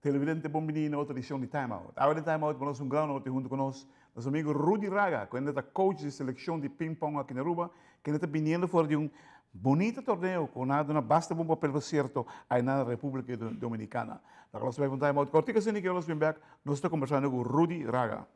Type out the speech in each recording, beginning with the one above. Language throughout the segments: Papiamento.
Televidente bon bini na otro edicion di Time Out. Awe den Time Out nos un gran honor tin hunto cu nos nos amigo Rudy Raga, kende ta coach di seleccion di ping pong aki na Aruba, kende ta biniendo for di un bonito torneo cu nan a duna basta bon papel por cierto ay na Republica Dominicana. Laga nos bay pa un Time Out cortico asina y nos bin bek nos ta conversando cu Rudy Raga.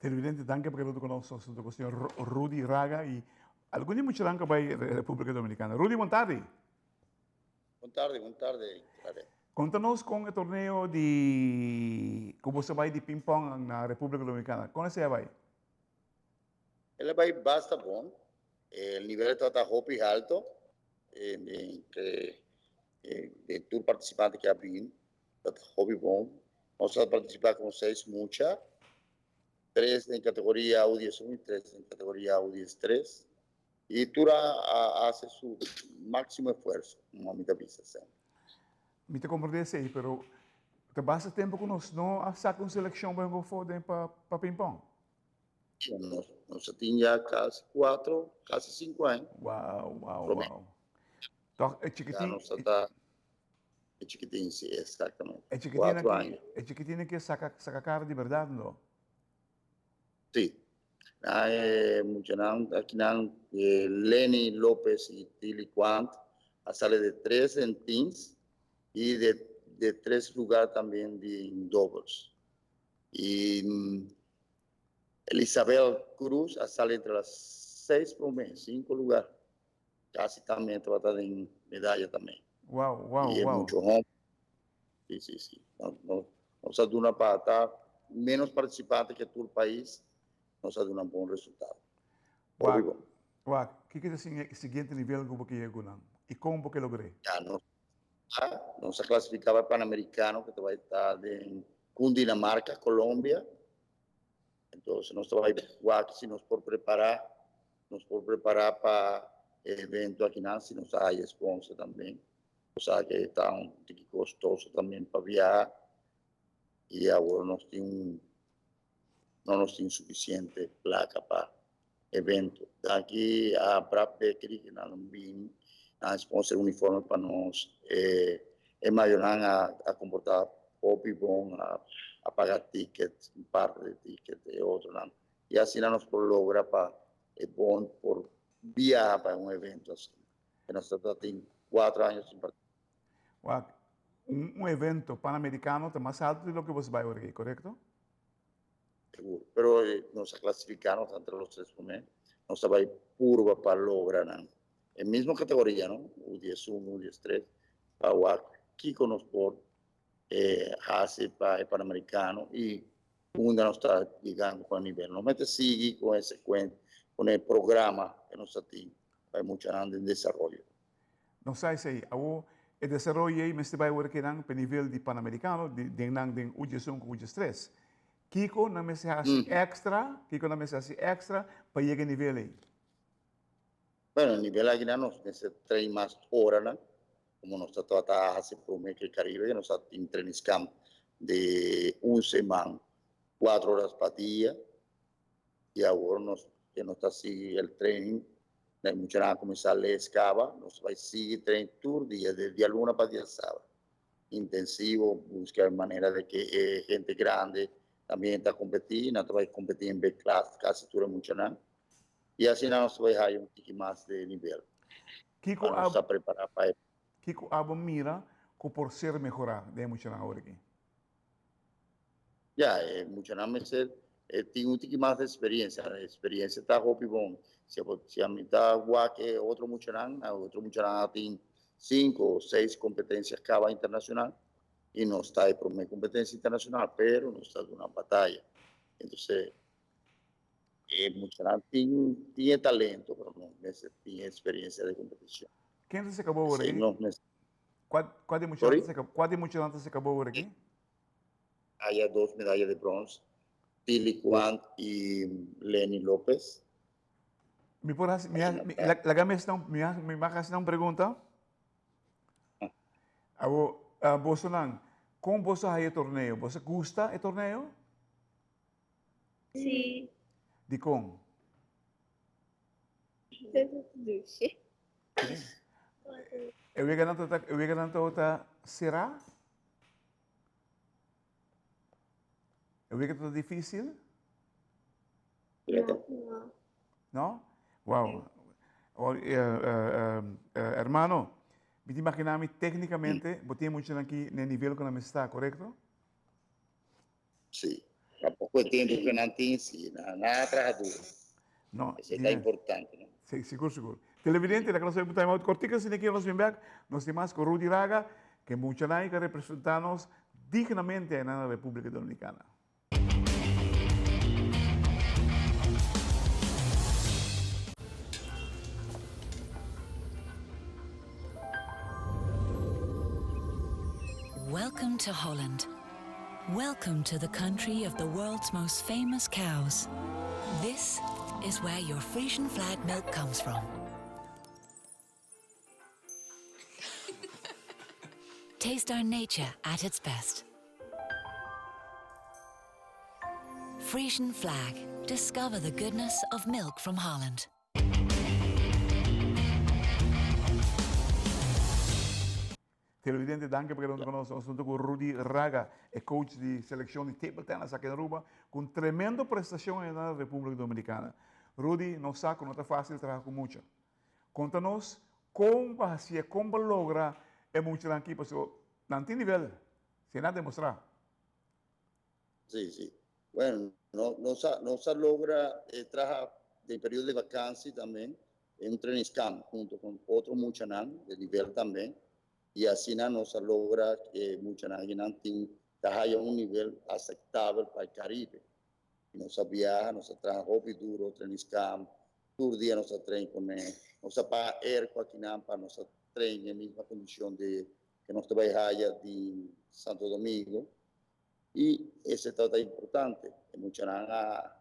Televidente, danki pa keda ku nos. Nos ta ku señor Rudy Raga i algun di muchanan ku a bai Repúblika Dominikana. Rudy, bon tardi. Bon tardi, bon tardi, Claret. Konta nos kon e torneo di ku boso bai di ping pong na Repúblika Dominikana, kon esei a bai? El a bai basta bon. El nivel tabata hopi halto entre den tur participante ku a bin. Ta hopi bon. Nos a participa con seis mucha, tres den categoria U dies un y tres den categoria U dies tres. Y tur a a hace su maximo esfuerzo, como mi ta bisa semper. Mi ta comprende esey, pero ta basta tempo cu nos no a saca un seleccion pa hunga den pa pa ping pong. Nos nos a tin ya casi cuatro, casi cinco aña. Wow, wow, wow. Toch e chikitin. Ya nos a ta. E chikitin, si, exactamente. E chikitin aki, e chikitin aki saka, saka kara di berdad no? Si. Na e muchanan akinan, Lenny Lopez y Tilly Quant a sali de tres den teams y de de tres lugar tambien den doubles. Y Elisabel Cruz a sali entre las seis prome, cinco lugar. Casi tambe tabata den medaya tambe. Wow, wow, Y e wow. mucho homber. Si, si, si. No, no, nos a duna pa ta menos participante que tur pais, nos a duna bon resultado. Wak, wak, kiko ta e siguiente nivel ku bo ke yega ku nan? I kon bo ke logr'é? Ya, nos a, nos a clasifica pa e Panamericano ku ta bai ta den Cundinamarca, Colombia. Entonces nos ta bai wak si nos por prepara Nos por prepara pa e evento akinan si nos ta haya sponsor tambe. Bo sa ke ta un tiki kostoso tambe pa viaha i awor nos tin no nos tin sufisiente plaka pa evento. Danki a Brap Bakery ke nan a bin nan a sponsor uniforme pa nos. E mayornan a komporta hopi bon a paga ticket, un parte di ticket e otronan. Y asina nos por logra pa e bon por biaha pa un evento asina. Que nos ta tin cuatro años sin participa. Wak, un un evento panamericano ta mas alto di loke bos bai ora aki, corecto? Seguro, pero nos a clasifica, nos ta entre los tres primer, nos ta bai purba pa logra nan. E mismo categoria, no? U dies uno, u dies tres, pa wak kico nos por haci pa e panamericano y Unda nos ta yegando ku a nivel. Nos mester sigui ku e sekuen, ku e programa ku nos ta tin pa e muchanan den desaroyo. Nos sa esei. Awor, E desaroyo ei mester bai ora ku nan pa e nivel di Panamericano, di den nan den U 11 ku U 13. Kiko nan mester hasi èkstra, kiko nan mester hasi èkstra pa yega e nivel ei? Bueno, e nivel aki nan nos mester train mas oranan, komo nos ta trata hasi promé ku e Karibe, ku nos a tin trainingskamp di un seman, kuater oras pa dia. Y awor nos que nos ta sigui el training, e muchanan a cuminsa les caba, nos ta bay sigui train tur dia, de dialuna pa diasabra, intensivo, busca manera de que e hende grandi tambien ta competi, nan ta bay competi en B class casi tur e muchanan, y asina nos ta bay haya un tiki mas de nivel, Kico pa nos ta prepara pa e. Kico abo mira cu por ser mehora den e muchanan awor aki? Ya, e muchanan mester tin un tiki mas experiencia. Experiencia ta hopi bon. Si abo, si ami ta wak e otro muchanan, e otro muchanan a tin cinco o seis competencias caba internacional y nos ta e prome competencia internacional, pero nos ta duna bataya. Entonces, e muchanan tin, tin e talento, pero no mester tin e experiencia de competicion. Ken ta seca bo awor Esey aki? nos mester. Kua, kua di Sorry? muchanan ta seca, kua di muchanan ta seca bo awor aki? Haya dos medaya de brons, Tilly Quant y Lenny Lopez. Mi por hasi, mi, mi, laga mi hasi nan, mi, mi mag hasi nan un pregunta? Abo, uh, bosonan, kon boso haya e torneo? Boso gusta e torneo? Sí. Dikon? Dushi. E weganan ta, e weganan ta será? E wega ta difícil? No. No. No? Wow. Oh, eh, eh, eh, hermano, mi te imagina mi técnicamente, bo tiene mucho aquí en el nivel con la amistad, ¿correcto? Sí. Tampoco e tempo que nan tin, sí, na, na traha duro. No, Esey ta importante, no? Sí, sigur, sigur. Televidente, la que nos un time out cortico, sin que nos bien back, nos tin mas con Rudy Raga, que mucha nan que representarnos dignamente en la República Dominicana. Welcome to Holland. Welcome to the country of the world's most famous cows. This is where your Frisian flag milk comes from. Taste our nature at its best. Frisian flag. Discover the goodness of milk from Holland. Televidente danki pa keda hunto ku nos. Nos hunto ku Rudy Raga, e coach di seleccion di table tennis aki na Aruba, ku un tremendo prestacion ei na Republica Dominicana. Rudy, nos sa ku no ta facil traha ku mucha. Konta nos kon bo hacié, kon bo logra e muchanan aki, pasobra nan tin nivel, si nan a demostra. Sí, sí. Bueno, no, nos a, nos a logra eh, traha den periodo de vakantie también en un trainingskamp junto con otro muchanan de nivel también. Y asina nos a logra que muchanan akinan tin ta haya un nivel aceptabel pa e Caribe. Nos a biaha, nos a traha hopi duro trainingskamp, tur dia nos a train con e, nos a paga airco akinan pa nos a train den misma condicion de que nos ta bay haya di Santo Domingo. Y ese tabata importante. E muchanan a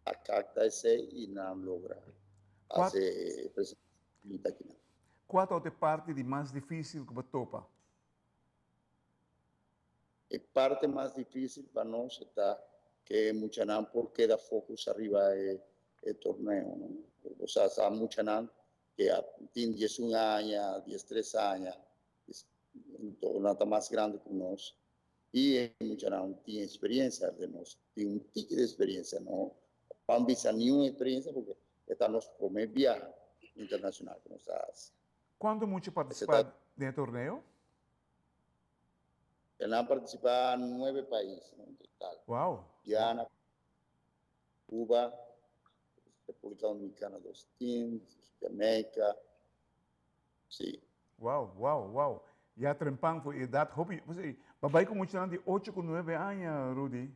a capta esey y nan logra Cua hace e presentacion bunita akinan. Cua tabata e parti di mas dificil cu bo topa? E parte mas dificil pa nos ta que e muchanan por keda focus ariba e e torneo, no? Bo sa sa muchanan que a tin 11 aña, 13 aña, nan ta mas grandi cu nos. Y e muchanan tin experiencia de nos, tin un tiki de experiencia, no ban bisa niun experiencia porque e ta nos prome biaha internacional cu nos ta haci. Cuanto mucha participa den e torneo? Nan participa nuebe pais en total. Wow. Guyana, Cuba, Republica Dominicana dos teams, Jamaica, Sí. Wow, wow, wow. Ya trempan for edad hopi. Pues, ba bai con muchanan di ocho cu nuebe aña, Rudy?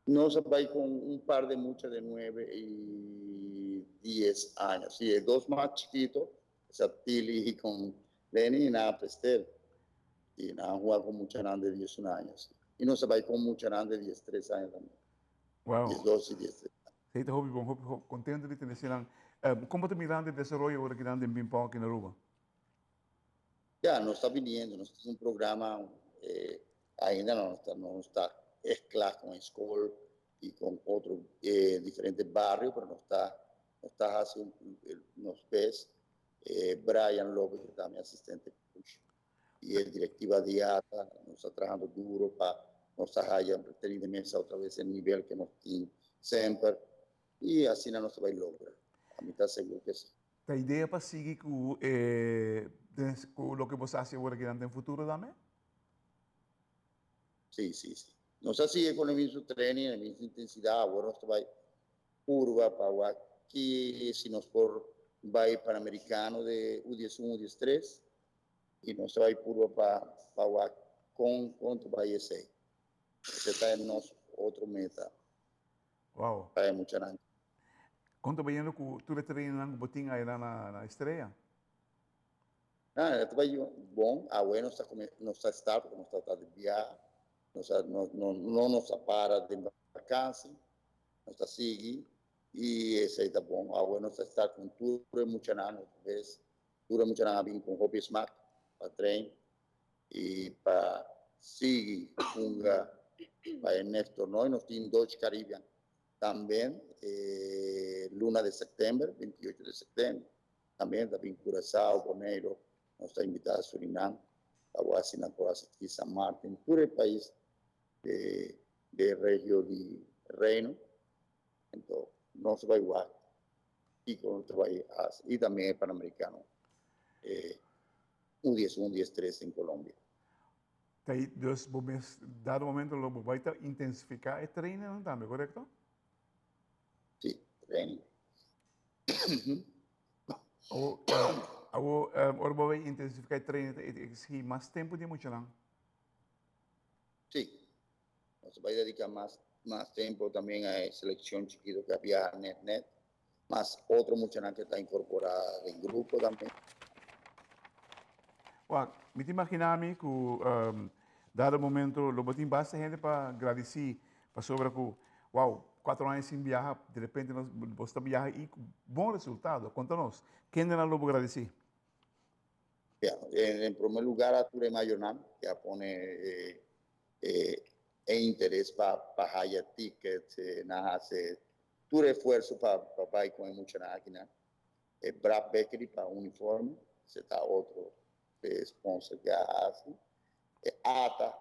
Nos a bai con un par de mucha de nuebe y dies aña. Sí, e dos mas chikito, esa Tilly con Lenny y nan a prester y nan a hunga cu muchanan de 11 aña si. Y nos a bay con muchanan de 13 aña tambe. Wow. 12 y 13 aña. Esey ta hopi bon, hopi hopi contento di tene eseynan. Con bo ta mirando e desaroyo ora kinan den ping pong aki na Aruba? Ya, nos ta biniendo, nos tin un programa, ainda no ta, no ta es cla con e school y con otro diferente barrio, pero nos ta, nos ta haci un, nos best. Brian Lopez, que ta mi asistente coach, y e directiva di ATA, nos ta trahando duro pa nos ta haya tenis de mesa otra vez e nivel que nos tin semper, y asina nos ta bay logra. Ami ta segur que si. Ta idea pa sigui cu e cu loke bo sa haci awor aki den futuro tambe? Si, si, si. Nos a sigui cu e mismo training, e mismo intensidad. Awor nos ta bay purba pa wak ki si nos por bay Panamericano de U 11, U 13 y nos ta bay purba pa pa wak con con ta bay esey. Esey ta nos otro meta. Wow. Pa e muchanan. Con ta bayendo cu tur e trainingnan cu bo tin ayna na na Estrella? Ah, e ta bay bon. Awe nos ta come nos ta start porque nos ta ta di biaha. Nos a no no no nos a para den vakantie. Nos ta sigui y esey ta bon. Awe nos ta start con tur e muchanan otra vez. Tur e muchanan a bin con hopi smak pa train y pa sigui hunga pa e next torneo. Nos tin Dutch Caribbean tambe e luna di september, 28 di september. Tambe ta bin Curaçao, Bonaire, nos ta invita Surinam, pa bo haci nan por asisti San Martin, tur e pais de de regio di Reino. Anto nos ta bay wak kico nos ta bay haci y tambe e Panamericano e un dies un dies tres en Colombia. Ta y dus bo mes dado momento lo bo bay ta intensifica e trainingnan tambe, corecto? Si, training. Awo, awo ora bo bay intensifica e training ta exigi mas tempo di e muchanan? Si, nos ta bay dedica mas mas tempo también a e seleccion chikito cu a biaha net net, mas otro muchanan cu ta incorpora den grupo tambe. Wak, mi ta imagina mi cu dado momento lo bo tin basta hende pa gradici pasobra cu, wow, cuatro aña sin biaha, de repente nos bo ta biaha y cu bon resultado. Conta nos, kendenan lo bo gradici? Ya, en primer lugar a tur e mayornan cu a pone e interes pa pa haya tickets, nan haci tur esfuerzo pa pa bay cu e muchanan akinan. E Brap Bakery pa uniforme, esey ta otro sponsor cu a haci. E ata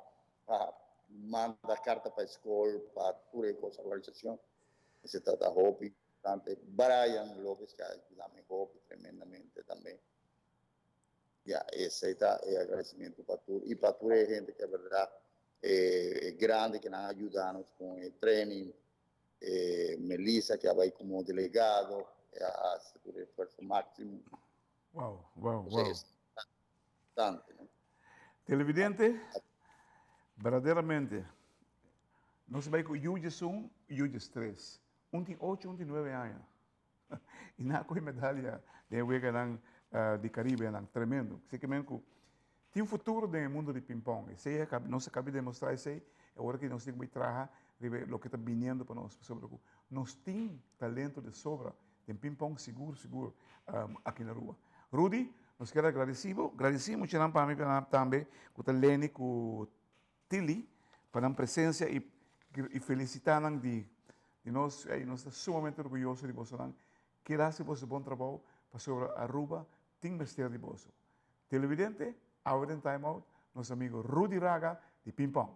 pa manda carta pa scol, pa tur e cos, organisacion, esey ta ta hopi importante. Brian Lopez cu a yuda mi hopi tremendamente tambe. Ya, esey ta e agradecimento pa tur y pa tur e hende cu e berdad e grandi cu nan a yuda nos con e training, e Melissa cu a bay como delegado, e a haci tur e esfuerzo maximo. Wow. Entonces, es importante, no? Televidente, berdaderamente, nos a bay cu yu 11, yu 13. Un tin ocho, un tin nuebe aña. Y nan a coge medalia den e weganan di Caribenan. Tremendo. Así que men cu tin futuro den e mundo di ping-pong. Esey a nos a caba di demostra esey. E ora cu nos tin cu bay traha riba loke ta biniendo pa nos. Pasobra cu nos tin talento de sobra den ping-pong sigur sigur aki na Aruba. Rudy, nos kier a gradeci bo. Gradeci muchanan pa mi tambe cu ta Lenny cu Tilly pa nan presencia y y felicita nan di di nos ey nos ta sumamente orguyoso di bosonan kier haci boso bon trabou pasobra Aruba tin mester di boso. Televidente, awe den Time Out nos amigo Rudy Raga di Ping Pong.